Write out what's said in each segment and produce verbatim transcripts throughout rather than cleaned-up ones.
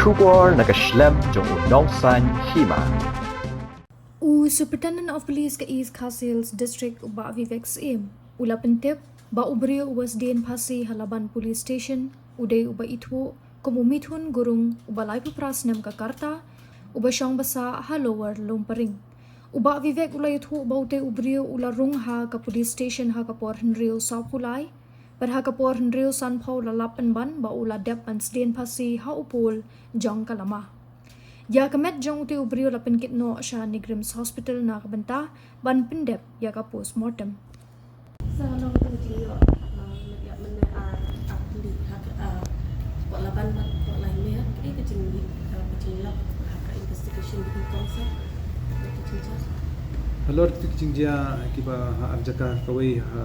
Khubor na ka shlem jong u Nongsaiñ Hima. U Superintendent of Police ka East Khasi Hills District, u Bah Vivek Syiem, u la pyntip ba u briew uba sdien phasi ha Laban Police Station u dei uba ithuh kum u Mithun Gurung, uba laiphew phra snem ka rta, uba shong basa ha Lower Lumparing. U Bah Vivek u la ïathuh ba utei u briew u la rung ha ka police station ha ka por hynriew sawphew lai, bad ha ka por hynriew sanphew la lap pynban ba u la dep ban sdien phasi ha u pul jong ka lama. Ïa ka met jong utei u briew la pynkit noh sha NEIGRIHMS Hospital na ka bynta ban pyndep ïa ka postmortem. Sa long tu jingïoh, uh, ïa mynne ar, ar tylli ha ka, uh, Port Laban bad Port Laitmur, kaei ka jing, uh, ka jinglap ha ka investigation ba kin kongsan, ka jingjia. Halor kito ki jingjia kiba ha ar jaka, kawei ha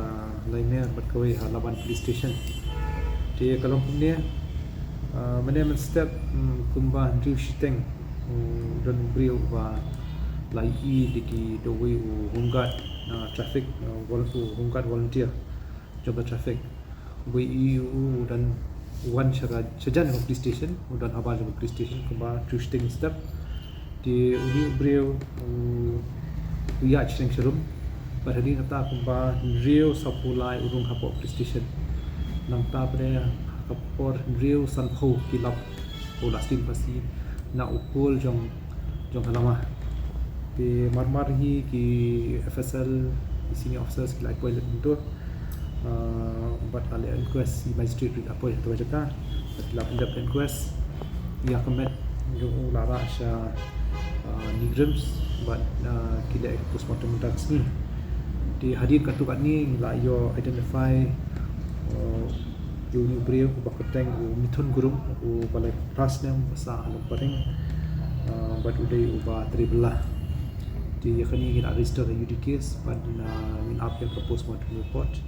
Laitmur bad kawei ha Laban Police Station. Te ka long kumne, uh, mynne mynstep, mm, kumba hynriew shiteng, mm, don u briew uba la ïohi da ki, da uwei u home guard, uh, traffic, uh, vol-, u home guard volunteer jong ka traffic. Uba ïohi u don, u wan sha ka, shajan ka police station, u don habar jong ka police station kumba hynriew shiteng mynstep. Te une u briew u, u ïaid shiteng sharum. Bad hadien kata kumba hynriew sawphew lai u rung hapoh police station. Nangta pat ha ka por hynriew sanphew ki lap u la sdien phasi na u pul jong, jong ka lama. Te marmar hi ki F S L, ki senior officers ki la poi leit mynta. Uh, bad la leh inquest, i magistrate ruh la poi ha kata ka jaka. Bad ki la pyndep inquest. Ïa ka met jong u la rah sha, uh, NEIGRIHMS bad, uh, ki leh postmortem mynta ka sngi. Te hadien katto katne ngi la ïoh identify, uh, ïa une u briew uba kyrteng u Mithun Gurung, uba laiphew phra snem, basa ha Lumparing, uh, bad u dei uba trei bylla. Te ïa kane ngi la register ka U D case bad, uh, ngin ap ïa ka postmortem report.